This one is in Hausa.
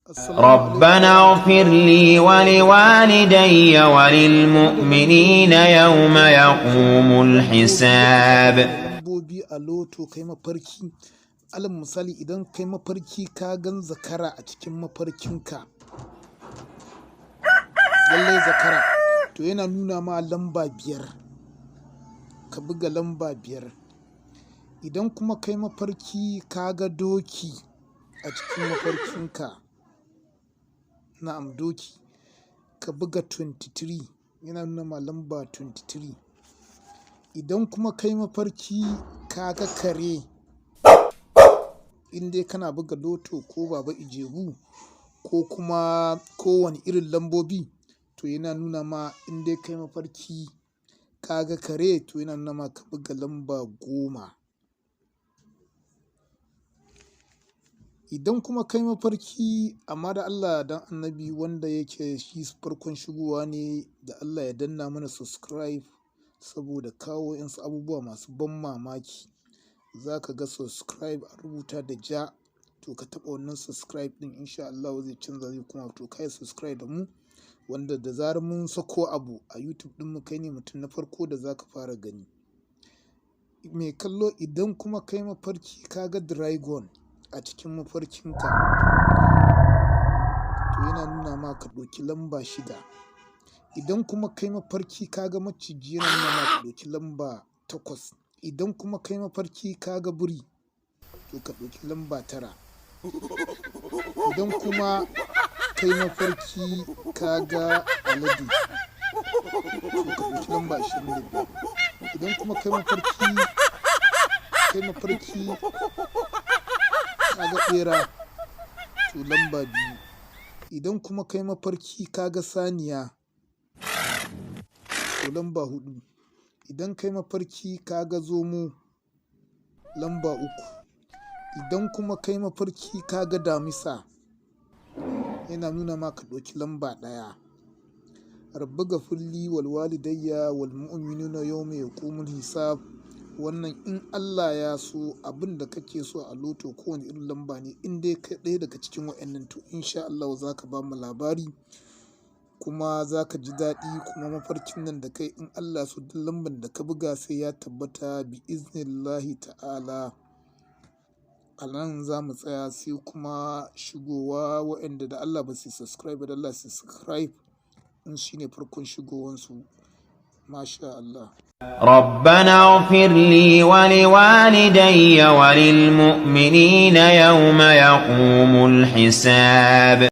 Assalamu alaikum ربنا اغفر لي ولوالدي وللمؤمنين يوم يقوم الحساب. Lambobi a loto kai mafarki, alal misali, idan kai mafarki ka gan zakara a cikin mafarkinka, lallai zakara, to yana nuna ma lamba 5, ka buga lamba 5. Idan kuma kai mafarki ka ga doki a cikin mafarkinka, na'am, doki, ka buga 23, yana nuna ma lamba 23. Idan kuma kai mafarki ka ga kare, in dai kana buga loto ko Baba Ijebu ko kuma kowane irin lambobi, to yana nuna ma in dai kai mafarki ka ga kare, to yana nuna ma ka buga lamba 10. Idan kuma kai mafarki, amma da Allah dan Annabi, wanda yake shi farkon shigowa ne, da Allah ya danna mana subscribe, saboda kawo wasu abubuwa masu ban mamaki. Za ka ga subscribe a rubuta da ja, to ka taɓa wannan subscribe ɗin, insha Allah zai canza zai kuma, to kai subscribe da mu, wanda da zarar mun sako abu a YouTube ɗin mu, kai ne mutum na farko da za ka fara gani. Mai kallo, idan kuma kai mafarki ka ga dragon a cikin mafarkinka, to yana nuna ma ka ɗauki lamba 6. Idan kuma kai mafarki ka ga maciji, yana nuna ma ka ɗauki lamba 8. Idan kuma kai mafarki ka ga biri, to ka ɗauki lamba 9. Idan kuma kai mafarki ka ga alade, to ka ɗauki lamba 25. Idan kuma kai mafarki ka ga ɓera, to lamba 2. Idan kuma kai mafarki ka ga saniya, to lamba 4. Idan kai mafarki ka ga zomo, lamba 3. Idan kuma kai mafarki ka ga damisa, yana nuna ma ka ɗauki lamba 1. Rabbi gafirli wal walidayya wal mu'minuna yawma yaqumul hisab. Wannan in Allah ya so, abin da kake so a loto, kowane irin lamba ne, in dai kai ɗaya daga cikin wa'annan, to insha Allah za ka ba mu labari kuma za ka ji daɗi. Kuma mafarkin nan da kai, in Allah so, duk lamban da ka buga sai ya tabbata bi iznillahi ta'ala. A nan za mu tsaya, sai kuma shigowa. Waɗanda da Allah ba su subscribe da Allah su subscribe in shine farkon shigowansu. Masha Allah. ربنا اغفر لي ولوالدي وللمؤمنين يوم يقوم الحساب.